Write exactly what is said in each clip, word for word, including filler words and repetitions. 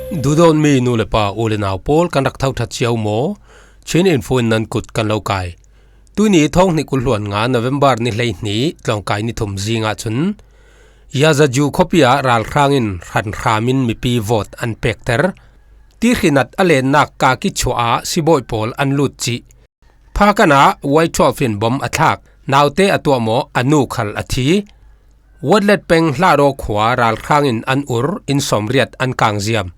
Duhdawtmi nu le pa, u le nau pawl, kan rak thothat cio maw? Chin Info in nan kut kan lo kai. Tuini thawng hnih kul hluan nga November ni hleihnih tlawngkai ni thum zingah cun Yazaju khuapi ah ralhrang in hranhram in mipi vote an pekter. Tirhrinat a lennak Kaki chuah ah sibawi pawl an lut cih. Phakan ah Y twelve in bom a thlak, naute a tuahmawh, a nu khal a thi. Watlet peng Hlahraw khua ralhrang in an ur, inn sawmriat an kangziam.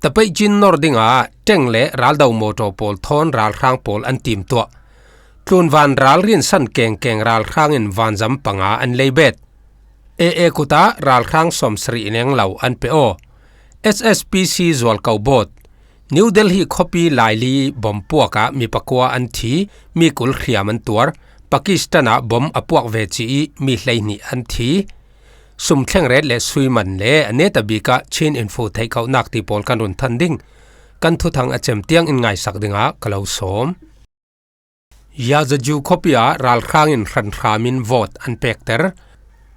Tapeicin nor dingah ṭeng le raldo mawtaw pawl thawn ralhrang pawl an timtuah. Tlunvan ralrin san kengkeng ralhrang in vanzam panga an leibet. A A kutah ralhrang sawmsarih neng lo an pe aw. S S P C zualko bawt. New Delhi khuapi Laili bom puakah mi pakua an thi, mi kul hriam an tuar. Pakistan ah bom a puak ve ci ih mi hleihnih an thi. Sum thlengret le sui man le a netabik ah Chin Info theihkhohnak ti pawl kan run than ding. Kan thuthang a cem tiang in ngaisak dingah ka lo sawm. Yazaju khuapi ah ralhrang in hranhram in vote an pekter.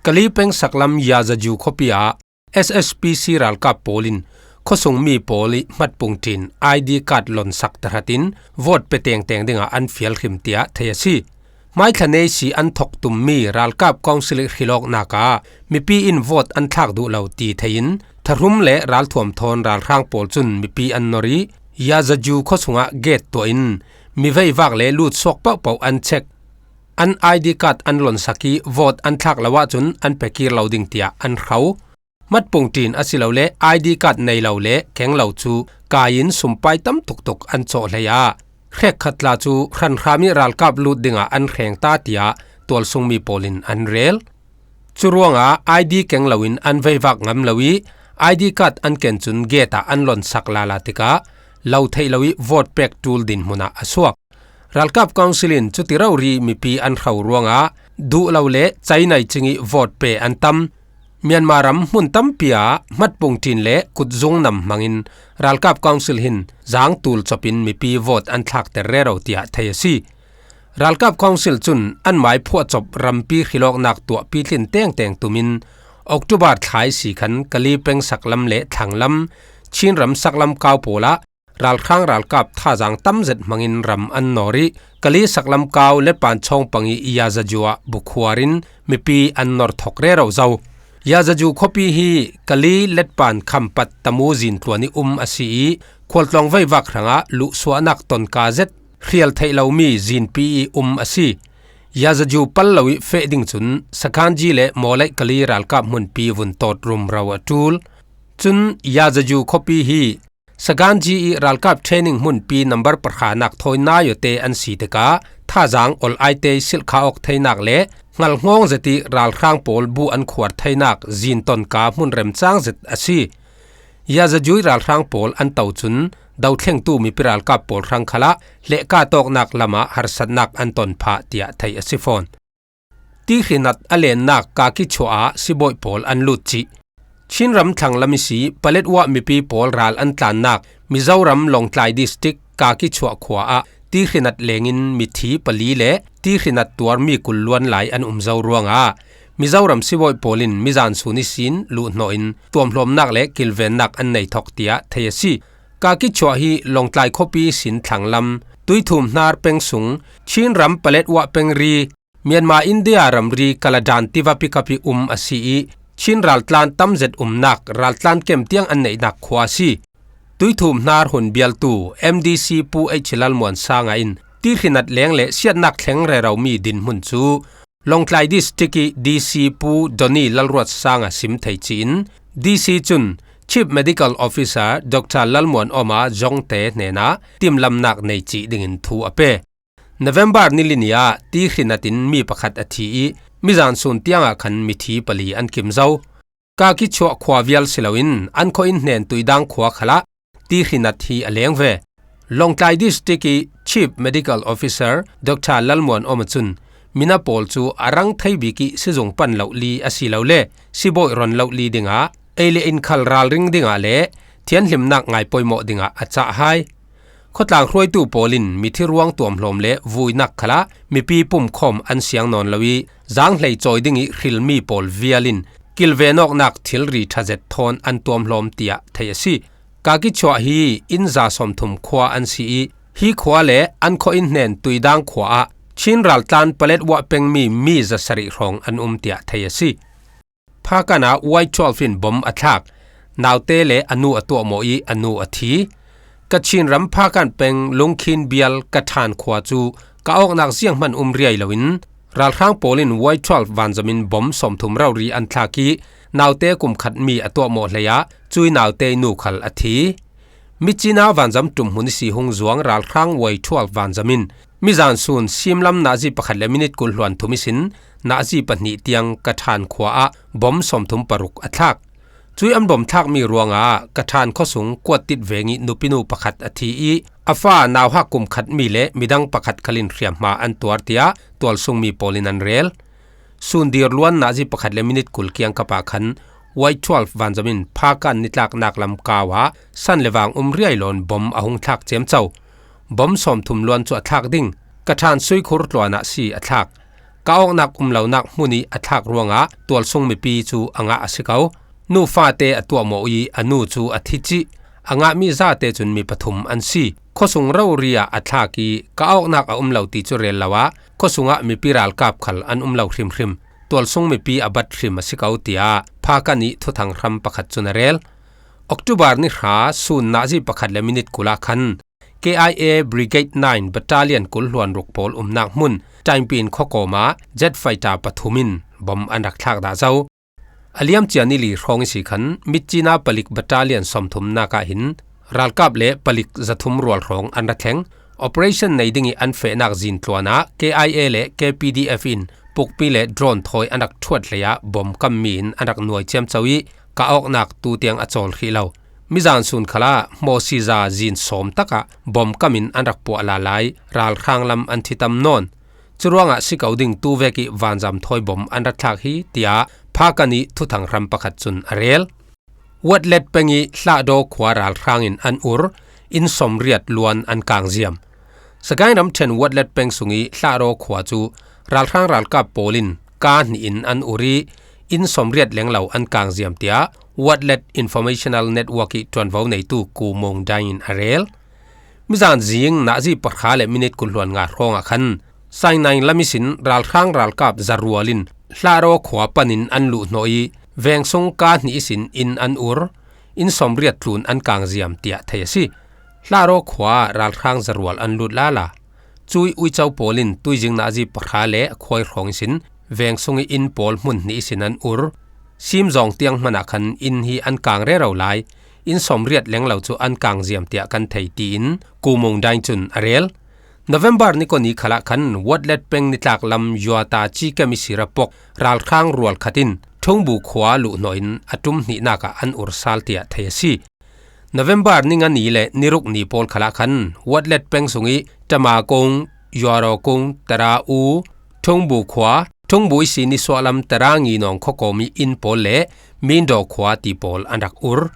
Kali peng saklam Yazaju khuapi ah S S P C ralkap pawl in khuasung mi pawl ih hmatpung ṭin I D card lonsak tahratin vote pe tengteng dingah an fial hrim tiah thei a si. Hmaithla nei si an thok tummi ralkap council ih hrilawknak ah mipi in vote an thlak duh lo ti thei in thahrum le ralthuam thawn ralhrang pawl cun mipi an nor ih Yazaju khuasungah gate tuah in mi veivak le lut suak pohpoh an check. An I D card an lonsak ih vote an thlak lo ahcun an pe kir lo ding tiah an hro. Hmatpung ṭin asilole I D card nei lo le keng lo cu kai in sumpai tam tuktuk an cawh hlei ah hrekkhat tla cu hranhram ih ralkap lut dingah an hreng ta tiah tualsungmi pawl in an rel. Cu ruangah I D keng loin an veivak ngam lo ih I D card an ken cun gate ah an lonsak lala tikah lo theih lo ih vote pek ṭul dinhmun ah a suak. Ralkap council in cuti rori mipi an hro ruangah duh lo le cei nei cing ih vote pe an tam. Myanmar ram hmun tampi ah hmatpung ṭin le kutzung nam hmangin ralkap council hin zang tul copin mipi vote an thlakter rero tiah thei a si. Ralkap council cun an mai phuah cop rampi hrilawknak tuahpi tlin tengteng tumin October thla ihsi khan Kali peng saklam le thlanglam Chin ram saklam kau pawl ah ralhrang ralkap thazang tam zet hmangin ram an nawr ih Kali saklam kau Letpan chawngpang ih Yazaju ah bukhuar in mipi an nor thok rero zo. Yazaju khuapi hi Kali Letpan Khampat Tamu zintluan ih um a si ih khualtlawng veivak hrangah luhsuahnak tonka zet hrial theih lomi zinpi ih um a si. Yazaju pal lo ih feh ding cun Sakhanji le Mawlai Kali ralkap hmunpi vun tawt rumro a ṭul. Cun Yazaju khuapi hi Saganji ih ralkap training hmunpi nambar pakhatnak thawi naiote an si tikah thazang ol aite silhkha awk theinak le hngalhngawn zet ih ralhrang pawl bu an khuar theinak zin tonka hmun remcang zet a si. Yazaju ih ralhrang pawl an to cun dothlengtu mipi ralkap pawl hrang khalah hlehka tawknak lamah harsatnak an ton phah tiah theih a si fawn. Tirhrinat a lennak Kaki chuah ah sibawi pawl an lut cih. Chin ram thlang lam ihsi Paletwa mipi pawl ral an tlannak Mizoram Lawngtlai District Kaki chuah khua ah tirhrinat lengin mithi pali le tirhrinat tuarmi kul luan lai an um zo ruangah Mizoram sibawi pawl in mizan sun ihsin luhhnawh in tuamhlawmnak le kilvennak an nei thok tiah thei a si. Kaki chuah hi Lawngtlai khuapi ihsin thlang lam Tuithum Hnar peng sung Chin ram Paletwa peng ri Myanmar India ramri Kaladan tiva pikap ih um a si ih Chin raltlan tamzet umnak raltlan kem tiang an neihnak khua a si. Tuithum Hnar hun bialtu M D C Pu H Lalmuan Sanga in tirhrinat leng le siatnak thleng reromi dinhmun cu Lawngtlai District ih D C Pu Donny Lalruat Sanga sim thei ci-in D C cun Chief Medical Officer Doctor Lalmuan Oma zongte hnenah timlamnak nei cih dingin thu a pe. November ni li ni ah tirhrinat in mi pakhat a thi ih mizan sun tiangah khan mithi pali an kim zo. Kaki chuah khua vial si loin an khua in hnen Tuidang khua khalah tirhrinat hi a leng ve. Lawngtlai District ih Chief Medical Officer Doctor Lalmuan Oma cun mina pawl cu a rang thei bik ih sizung pan loh li asilole sibawi ron loh li dingah ei le in khal ralring dingah le thianhlimnak ngai poimawh dingah a cah hai. Khuatlang hruaitu pawl in mithi ruang tuamhlawm le vuinak khalah mipi pumkhawm an siang nawn lo ih zanghlei cawi ding ih hrilmi pawl vial in kilvenawknak thilri ṭha zet thawn an tuamhlawm tiah thei a si. Kakichuah hi inn za sawmthum khua an si ih, hi khua le an khuainn hnen Tuidang khua ah Chin raltlan Paletwa pengmi mi zasarih hrawng an um tiah thei a si. Phakan ah Y twelve in bom a thlak. Naute le a nu a tuahmawh ih a nu a thi. Kachin ram Phakan peng Lungkhin bial Kathan khua cu ka awknak zianghman um riai loin ralhrang pawl in Y twelve vanzamin bom sawmthum rori an thlak ih naute kum khat mi a tuahmawh hleiah cui naute nu khal a thi. Mitcina vanzam ṭumhmun ihsi hung zuang ralhrang Y twelve vanzam in mizan sun simlam nazi pakhat le minit kul hluan thum ihsin nazi pahnih tiang Kathan khua ah bom sawmthum paruk a thlak. Cui an bom thlakmi ruangah Kathan khuasung Kuattit vengih nupinu pakhat a thi ih a fa nauhak kum khat mi le midang pakhat khalin hriamhma an tuar tiah tualsungmi pawl in an rel. Sun dir luan nazi pakhat le minit kul kiangkap ah khan Y twelve vanzam in Phakan nitlaknak lam kau ah san le vang um riai loin bom a hung thlak ciamco. Bom sawmthum luan cu a thlak ding Kathan suikhur tluan ah si a thlak. Ka awknak um lonak hmun ih a thlak ruangah tualsung mipi cu a ngah a si ko. Nufate a tuahmawh ih a nu cu a thi cih. A ngahmi zate cun mi pathum an si. Khuasung rori ah a thlak ih ka awknak a um lo ti cu rel lo ah khuasung ah mipi ralkap khal an um lo hrimhrim. Tualsung mipi a bat hrim a si ko, tiah Phakan ih thuthang hram pakhat cun a rel. October ni hra sun nazi pakhat le minit kul ah khan K I A Brigade nine Battalion kul hluan ruk pawl umnak hmun Tainpin khuakawm ah jet fighter pathum in bom an rak thlak dah zo. A liamcia ni li hrawng ihsi khan mitcina palik Battalion sawmthumnak ah hin ralkap le palik zathum rual hrawng an ra thleng. Operation nei dingih an fehnak zintluan ah K I A le K P D F in pukpi le drone thawi an rak ṭhuat hleiah bom kammi in an rak nuai ciamco ih ka awknak tutiang a cawl hrih lo. Mizan sun khalah hmawsiza zin sawm takah bom kam in an rak puah lalai ralhrang lam an thi tam nawn. Curuangah si ko ding tuvek ih vanzam thawi bom an rak thlak hi, tiah Phakan ih thuthang hram pakhat cun a rel. Watlet peng ih Hlahdaw khua ralhrang in an ur, inn sawmriat luan an kangziam. Sagaing ramṭhen Watlet peng sung ih Hlahdaw khua cu ralhrang ralkap pawl in kaa hnih in an ur ih inn sawmriat lenglo an kangziam, tiah Watlet Informational Network ih ṭuanvo neitu Ku Mung Daing in a rel. Mizan zing nazi pahra le minit kul hluan nga hrawngah khan Sainai lam ihsin ralhrang ralkap zarual in Hlahraw khua panin an luhhnawh ih vengsung kaa hnih ihsin inn an ur, inn sawmriat tlun an kangziam, tiah thei a si. Hlahraw khua ralhrang zarual an lut lala. Cui uico pawl in tuizing nazi pahra le a khuai hrawng ihsin vengsung ih inn pawl hmun hnih ihsin an ur. Simzawng tiang hmanah khan inn hi an kang rero lai, inn sawmriat lenglo cu an kangziam tiah kan thei, tiin Ku Mung Daing cun a rel. November ni kua ni khalah khan Watlet peng nitlak lam Yuata Cikem ih sira pok ralhrang rual khat in Thungbu khua luhhnawh in a ṭum hnihnak ah an ur sal tiah thei a si. November ni nga ni le ni ruk ni pawl khalah khan Watlet peng sung ih Tama kung, Yuaraw kung, Tara u, Thungbu khua, Thungbu ihsi nisuahlam Tara nginawng khuakawm ih inn pawl le Mindaw khua ti pawl an rak ur.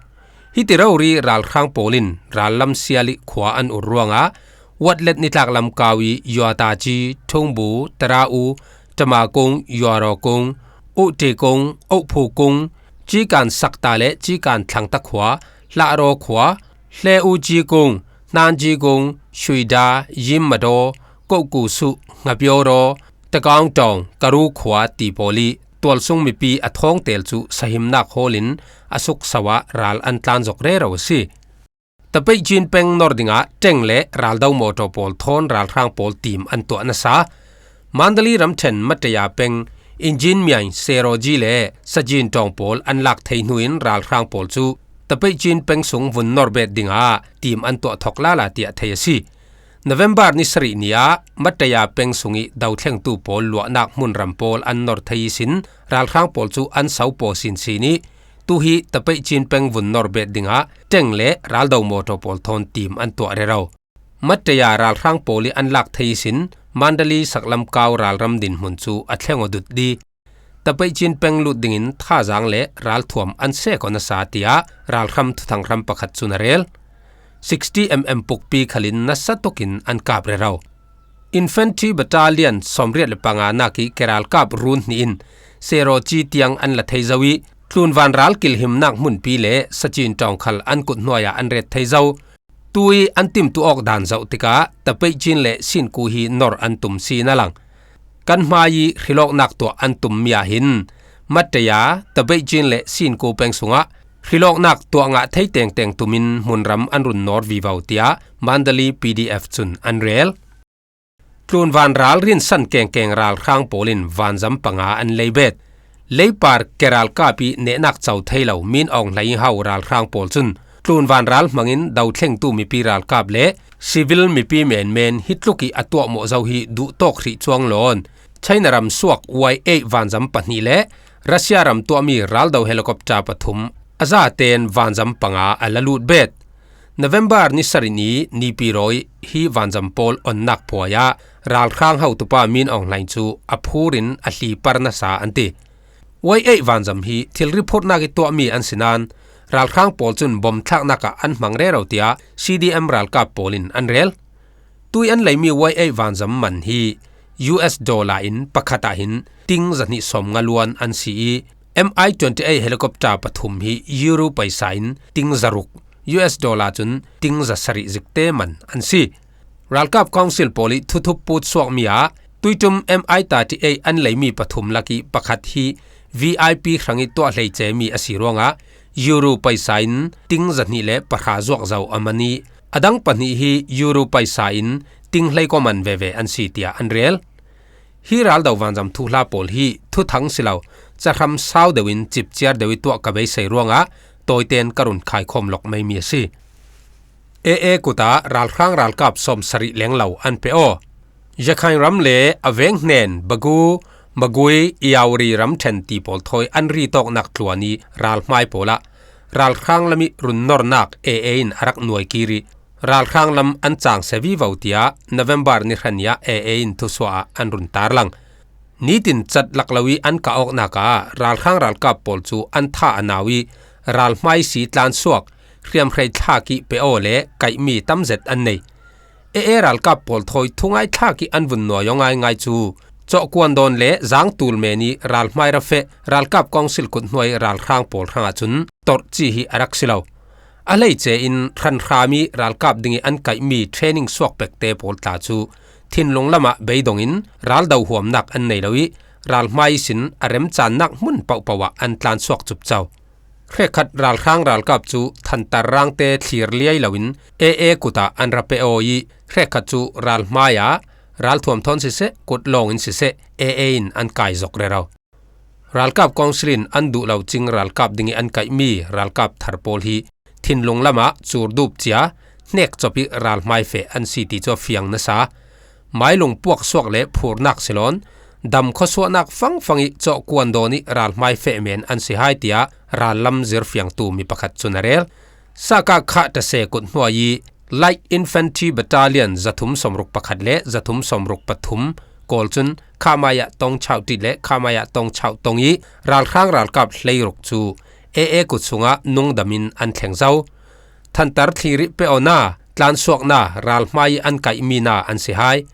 Hiti rori ralhrang pawl in rallam sialih khua an ur ruangah Watlet nitlak lam kau ih Yuataci, Thungbu, Tara u, Tama kung, Yuaraw kung, Uhte kung, Uhphu kung, Cikan sakta le Cikan thlangta khua, Hlahraw khua, Hle u Ci kung, Hnan Ci kung, Shuida, Yim Madaw, Kohku suh, Hngapio raw, Takaung tawng, Karu khua ti pawl ih tualsung mipi a thawngtel cu sahimnak hawl in a sukso ah ral an tlan zok rero a si. Tapeih Cin peng nor dingah ṭeng le raldo mawṭaw pawl thawn ralhrang pawl tim an tuah nasa. Mandali ramṭhen Mataya peng Injin Miain Seroji le Sajin ṭawng pawl an lak thei hnu in ralhrang pawl cu Tapeih Cin peng sung vun nor bet dingah tim an tuah thok lala tiah thei a si. November ni sarih ni ah Mataya peng sung ih dothlengtu pawl luahnak hmunram pawl an nor thei ihsin ralhrang pawl cu an so paw sinsin ih tuhi Tapeih Cin peng vun nor bet dingah ṭeng le raldo mawṭaw pawl thawn tim an tuah rero. Mataya ralhrang pawl ih an lak thei ihsin Mandali saklam kau ralram dinhmun cu a thleng aw dut di. Tapeih Cin peng lut dingin thazaang le ralthuam an sek aw nasa, tiah ralhram thuthang hram pakhat cun a rel. Sixty MM pukpi khalin nasa tukin an kap rero. Infantry Battalion sawmriat le panganak ih keralkap run hnih in Seroci tiang an la thei zo ih Tlunvan ral kilhimnak hmunpi le Sachin ṭawng khal an kut hnuaiah an ret thei zo. Tui an timtu awk dan zoh tikah Tapeichin le Sinku hi nor an tum si na lang. Kan hmai ih hrilawknak tuah an tummi ah hin Matteya, Tapeichin le Sinku peng sungah hrilawknak tuah ngah thei tengteng tumin hmunram an run nawr vivo, tiah Mandali P D F cun an rel. Tlunvan ral rinsan kengkeng ralhrang pawl in vanzam panga an leibet. Leipar ke ralkap ih nehnak co thei lo Min Aung Hlaing hau ralhrang pawl cun tlunvan ral hmangin dothlengtu mipi ralkap le civil mipi menmen hi tluk ih a tuahmawh zo hi duhtawk hrih cuang lawn China ram suak Y eight vanzam pahnih le Russia ram tuahmi raldo helicopter pathum a zaten vanzam panga a la lut bet. November ni sarih ni Nipi rawi hi vanzam pawl onnak phuai ah ralhrang hotupa Min Aung Hlaing cu a phurin a hlipar nasa an ti. Y eight vanzam hi thilri phurhnak ih tuahmi an si nain ralhrang pawl cun bom thlaknak ah an hmang rero, tiah C D M ralkap pawl in an rel. Tui an leimi Y eight vanzam man hi U S dollar in pakhat ah hin ting zahnih sawmnga luan an si ih, M I twenty-eight helicopter pathum hi Euro paisa in ting zaruk, U S dollar cun ting zasarih zikte man an si. Ralkap Council pawl ih thuthup put suakmi ah tuiṭum M I thirty-eight an leimi pathum lakih pakhat hi V I P hrangih tuah hleicemi a si ruangah Euro paisa in ting zahnih le pahra zuak zo a man ih, a dang pahnih hi Euro paisa in ting hleikua man veve an si, tiah an rel. Hi raldo vanzam thuhla pawl hi thuthang si lo, cahram sau deuh in cipciar deuh ih tuah ka beisei ruangah tawiten ka run khaikhawm lawk meimi a si. A A kut ah ralhrang ralkap sawmsarih lenglo an pe aw. Rakhine ram le a venghnen Bago, Magway, Yauri ramṭhen ti pawl thawi an ritawknak tluan ih ralhmai pawl ah ralhrang lam ih runnornak A A in a rak nuaikir ih ralhrang lam an cangse vivo, tiah November ni hra ni ah A A in thusuah ah an run tarlang. Nitin cat lak lo ih an kah awknak ah ralhrang ralkap pawl cu an tha a nau ih ralhmai si tlansuak, hriamhrei thlak ih pe aw le kaihmi tamzet an nei. A A ralkap pawl thawi thungai thlak ih an vun nuai aw ngaingai cu cawhkuan dawn le zangtul men ih ralhmai ra feh ralkap council kut hnuai ralhrang pawl hrangah cun torhci hi a rak si lo. A hleice in hranhram ih ralkap dingih an kaihmi training suak pekte pawl tla cu thinlung lamah beidongin raldo huamnak an nei lo ih ralhmai ihsin a remcannak hmun pohpoh ah an tlansuak cupco. Hrekkhat ralhrang ralkap cu thantar rangte thlir liai loin A A kut ah an ra pe aw ih hrekkhat cu ralhmai ah ralthuam thawn siseh, kut lawngin siseh, A A in an kai zok rero. Ralkap council in an duh lo cing ralkap dingih an kaihmi ralkap thar pawl hi thinlung lamah curdup cia, hnekcop ih ralhmai feh an si ti cu a fiang nasa. Mailung puaksuak le phurnak si lawn dam khuasuahnak fangfang ih cawhkuan dawn ih ralhmai feh men an si hai, tiah rallam zirfiangtu mi pakhat cun a rel. Sakakha tase kut hnuai ih Light Infantry Battalion zathum sawmruk pakhat le zathum sawmruk pathum kawl cun Khamaya tong chauh ṭit le Khamaya tong chauh tong ih ralhrang ralkap hleiruk cu A A kut sungah nungdam in an thleng zo. Thantar thlir ih pe awna, tlansuakna, ralhmai ih an kaihmi na an si hai.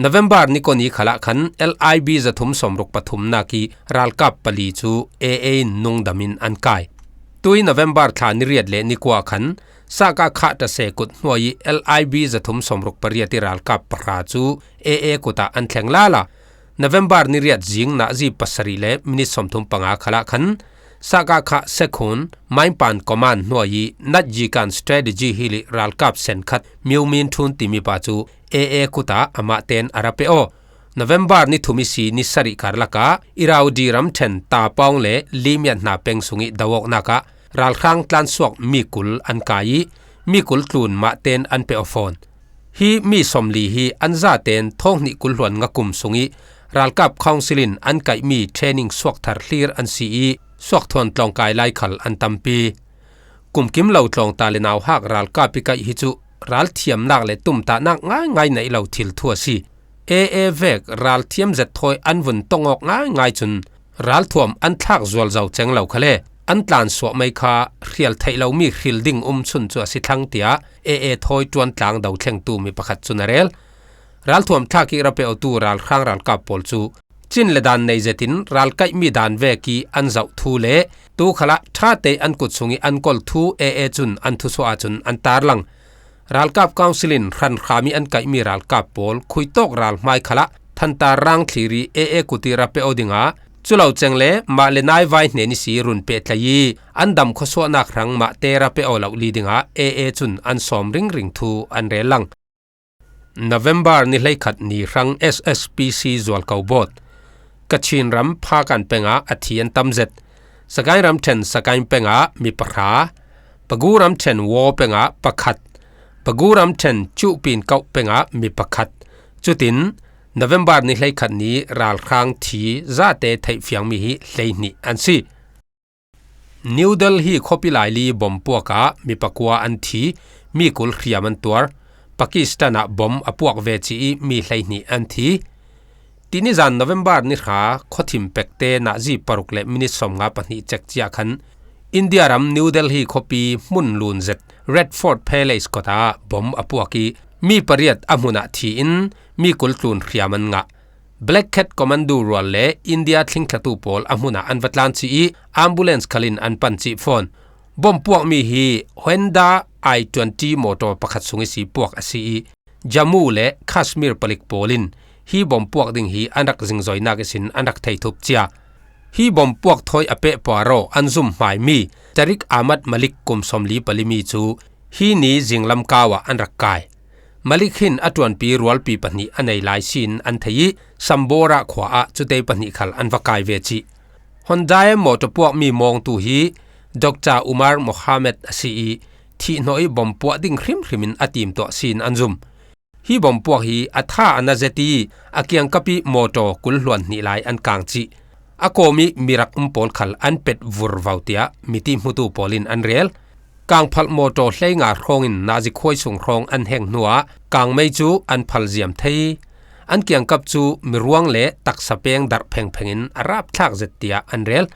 November ni kua ni khalah khan L I B zathum sawmruk pathumnak ih ralkap pali cu A A in nungdam in an kai. Tui November thla ni riat le ni kua khan Sakakha tase kut hnuai ih L I B zathum sawmruk pariat ih ralkap pahra cu A A kut ah an thleng lala. November ni riat zing nazi pasarih le minit sawmthum panga khalah khan Sakakha Sekhun Maimpan Command hnuai ih Natjikan Strategy Hill ih ralkap senkhat Myo Min Thun timi pa cu A A kut ah amah ten a ra pe aw. November ni thum ihsi ni sarih karlak ah Irrawaddy ramṭhen Tapawng le Limyat hna peng sungih do awknak ah ralhrang tlansuak mi kul an kai ih mi kul tlun mah ten an pe aw fawn. Hi mi sawmli hi an zaten thawng hnih kul hluan nga kum sungih ralkap council in an kaihmi training suakthar hlir an si ih suakthuan tlawngkai lai khal an tampi. Kumkim lo tlawngta le nauhak ralkap ih kaih hi cu ralthiamnak le tumtahnak ngaingai neih lo thil thu a si. A A vek ralthiam zet thawi an vun tong awk ngaingai cun ralthuam an thlak zual zo ceng lo khale an tlansuah mai kha hrial theih lomi hril ding um chun cu a si thlang, tiah A A thawi ṭuantlang dothlengtu mi pakhat cun a rel. Ralthuam thlak ih ra pe awtu ralhrang ralkap pawl cu Cin le dan nei zetin ralkaihmi dan vek i an zauh thu le tu khalah ṭha tei an kut sung i an kawl thu A A cun an thusuah ahcun an tarlang. Ralkap Council in hranhram i an kaihmi ralkap pawl khuitawk ral hmai khalah thantar rang thlir i A A kut i ra pe aw dingah, cu lo ceng le mah le naivai hnen i si run pehtlai i an dam khuasuahnak hrang mahte ra pe aw loh li dingah A A cun an sawm ringring thu an rel lang. November ni hleikhat ni hrang S S P C zualko bawt. Kachin ram Phakan pengah a thi an tam zet. Sagaing ramṭhen Sagaing pengah mi pahra, Pagu ramṭhen Waw pengah pakhat, Pagu ramṭhen Cuhpin Kauh pengah mi pakhat. Cutin November ni hleikhat ni ralhrang thi zate theihfiangmi hi hleihnih an si. New Delhi khuapi laili bom puak ah mi pakua an thi, mi kul hriam an tuar. Pakistan ah bom a puak ve ci i mi hleihnih an thi. Tini zan November ni hra khuathim pekte nazi paruk le minit sawmnga pahnih cek ciah khan India ram New Delhi khuapi hmun lun zet Red Fort Palace kawtah bom a puak i mi pariat a hmunah thi in mi kul tlun hriam an ngah. Black Cat Commando rual le India thlingthlatu pawl a hmunah an va tlan ci i ambulance khalin an pan cih fawn. Bom puakmi hi Honda I twenty motor pakhat sung i si puak a si i Jammu le Kashmir palik pawl in hi bom puak ding hi an rak zingzoinak ihsin an rak thei thup cia. Hi bom puak thawi a peh paro an zum hmaimi Tariq Ahmad Malik kum sawmli pali mi cu hi ni zinglam kau ah an rak kai. Malik hin a ṭuanpi rualpi pahnih a nei lai sin an thei i Sambora khua ah cute pahnih khal an va kai ve cih. Honda motor puakmi mawngtu hi Doctor Umar Mohammed a si i thihhnawh i bom puah ding hrimhrim in a timtuah sin an zum. Hi bom puak hi a tha a na zet i a kiangkap i motor kul hluan hnih lai an kang cih. A kawm i mi rak um pawl khal an pet vurvo tiah miti hmutu pawl in an rel. Kangphalh motor hleinga hrawngin nazi khuai sung hrawng an heng hnuah kangmei cu an phal ziam thei. An kiangkap cu miruang le taksa peng darh phengpheng in a rapthlak zet tiah an rel.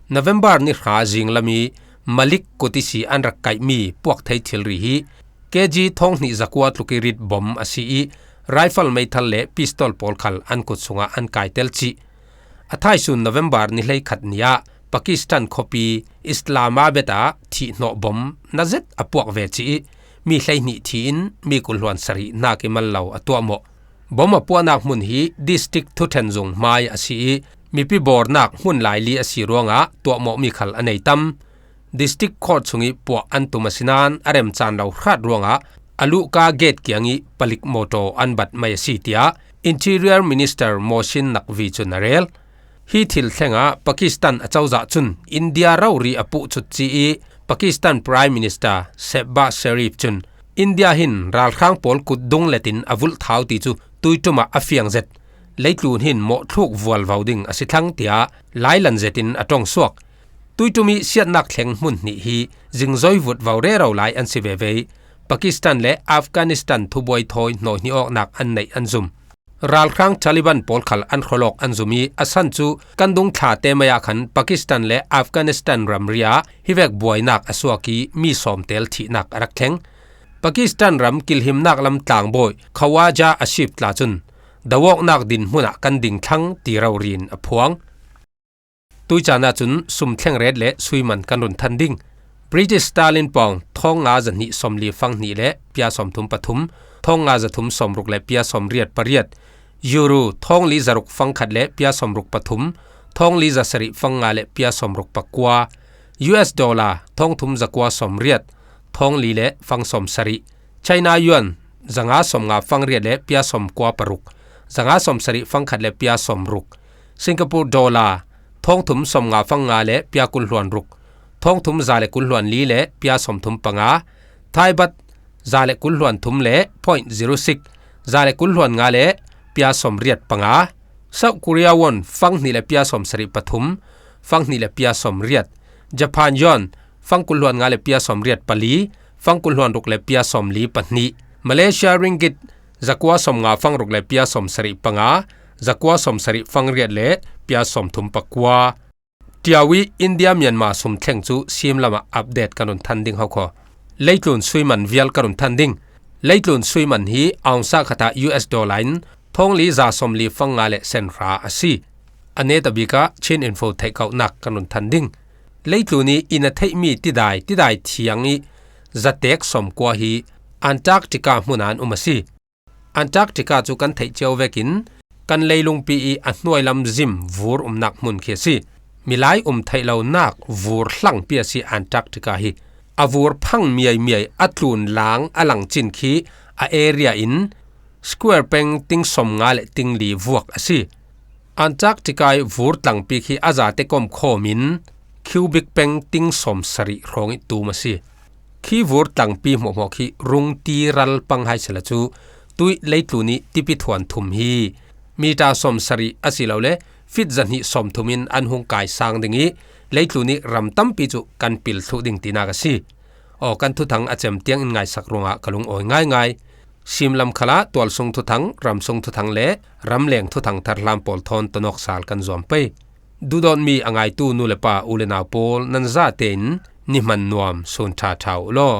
November ni hra zinglam i Malik kut ihsi an rak kaihmi puak thei thilri hi K G thawng hnih zakua tluk i rit bom a si i rifle meithal le pistol pawl khal an kut sungah an kaitel cih. A thaisun November ni hleikhat ni ah Pakistan khuapi Islamabad ah thihhnawh bom na zet a puak ve cih i mi hleihnih thi in mi kul hluan sarih hnak i mal lo a tuahmawh. Bom a puahnak hmun hi district thuṭhen zung hmai a si i mipi bawrnak hmun laili a si ruangah tuahmawhmi khal a nei tam. District Court sung i puah an tum a si nain a remcaan lo hrat ruangah a luhka gate kiang i palik motor an bat mai a si, tiah Interior Minister Mohsin Naqvi cun a rel. Hi thil thlengah Pakistan a cozah cun India rori a puh cut ci i Pakistan Prime Minister Shehbaz Sharif cun India hin ralhrang pawl kut dung letin a vulh thau ti cu tuiṭum ah a fiang zet. Leitlun hin mawhthluk vualvo ding a si thlang tiah lailan zetin a ṭong suak. Tuiṭum i siatnak thleng hmun hnih hi zingzoi vutvo rero lai an si veve i Pakistan le Afghanistan thubuai thawi hnawi hnih awknak an neih an zum. Ralhrang Taliban pawl khal an hrawlawk an zum i a san cu kan dung thlate mai ah khan Pakistan le Afghanistan ramri ah hivek buainak a suak i mi sawmtel thihnak a rak thleng. Pakistan ram kilhimnak lam tlangbawi Khawaja Asif tla cun doawknak dinhmun ah kan ding thlang ti rori in a phuang. Tuicaan ahcun sum thlengret le suiman kan run than ding. British Sterling Pound thawng nga zahnih sawmli fang hnih le pia sawmthum pathum, thawng nga zathum sawmruk le pia sawmriat pariat, Euro thawng li zaruk fang khat le pia sawmruk pathum, thawng li zasarih fang nga le pia sawmruk pakua, U S dollar thawng thum zakua sawmriat, thawng li le fang sawmsarih, China yuan zanga sawmnga fang riat le pia sawmkua paruk, zanga sawmsarih fang khat le pia sawmruk, Singapore dollar thawng thum sawmnga fang nga le pia kul hluan ruk, thawng thum za le kul hluan li le pia sawmthum panga, Thai baht za le kul hluan thum le point zero six, za le kul hluan nga le pia sawmriat panga, South Korea won fang hnih le pia sawmsarih pathum, fang hnih le pia sawmriat, Japan yuan fang kul hluan nga le pia sawmriat pali, fang kul hluan ruk le pia sawmli pahnih, Malaysia ringgit zakua sawmnga fang ruk le pia sawmsarih panga, zakua sawmsarih fang riat le pia sawmthum pakua. Tiau i India Myanmar sum thleng cu sim lamah update kan run than ding ho kho. Leitlun suiman vial kan run than ding. Leitlun suiman hi ounce ah khatah U S dollar in thawng li za sawmli fang nga le sen hra a si. A netabik ah Chin Info theihkauhnak kan run than ding. Leitlun i inn a theihmi tidai, tidai thiang i zatek sawmkua hi Antarctica hmun ah an um a si. Antarctica cu kan theih cio vekin kan leilungpi i a hnuailam zim vur umnak hmun khi a si. Milai um theih lonak vur hlangpi a si Antarctica hi. A vur phang miaimiai a tlun lang a lang cin khi a area in square peng ting sawmnga le ting li vuak a si. Antarctica i vur tlangpi khi a zate komkhawm in cubic peng ting sawmsarih hrawng i tum a si. Khi vur tlangpi hmuahhmuah khi rungti ral pang hai sila cu tuih leitlun i tipi thuan thum hi mita sawmsarih asilole fit zahnih sawmthum in an hung kaisang ding i leitlun i ram tampi cu kan pil thluh ding tinak a si. Aw, kan thuthang a cem tiang in ngaisak ruangah ka lungawi ngaingai. Simlam khalah tualsung thuthang, ramsung thuthang le ramleng thuthang tharhlam pawl thawn tonawk sal kan zuam pei. Duhdawtmi a ngaitu nu le pa, u le nau pawl, nan zatein ni hman nuam sun ṭha ṭha uh law.